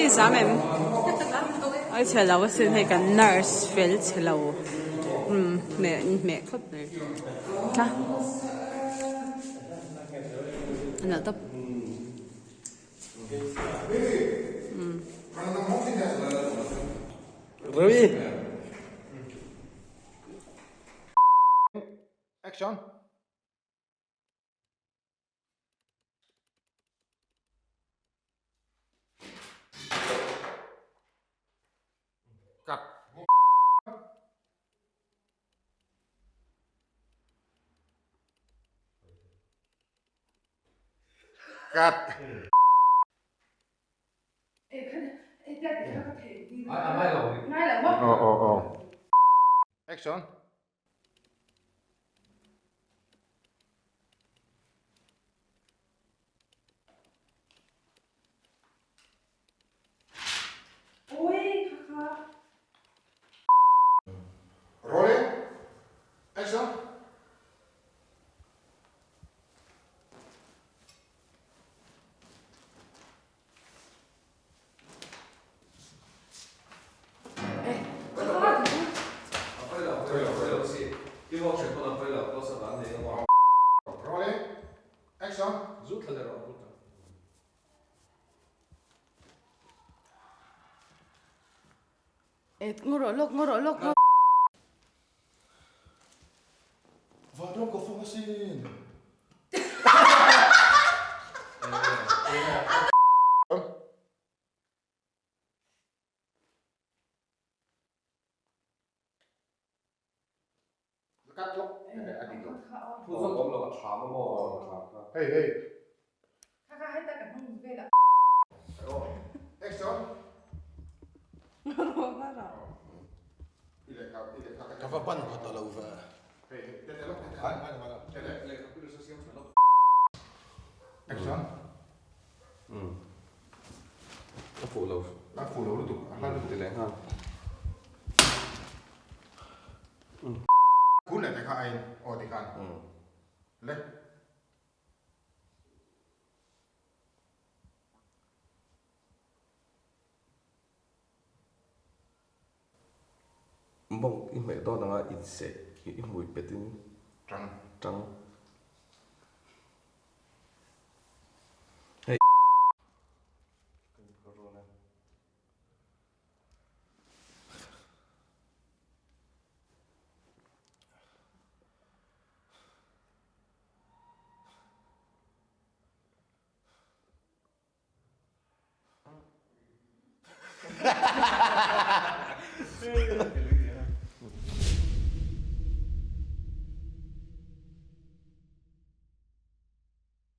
zam em? Ai chhe lo asin hei kan nurse fel chhe lo umm hmeh in hmeh khawp mai a a nalh tawp. Action. Cut. Cut. Oh oh oh. Action. Rolling. Action. Rolling. Action. Vanram ka fang asin. Hey hey. Action. Ka va ban pha ta lo ve. Action. A fuh lo. A fuh lo lutuk. A hla lutuk. Ti leh nghal. Kun leh te kha a in aw ti khan. Le. Bawng i hmeh dawn anga inseh i hmui pet in Tang. Tang. Hei.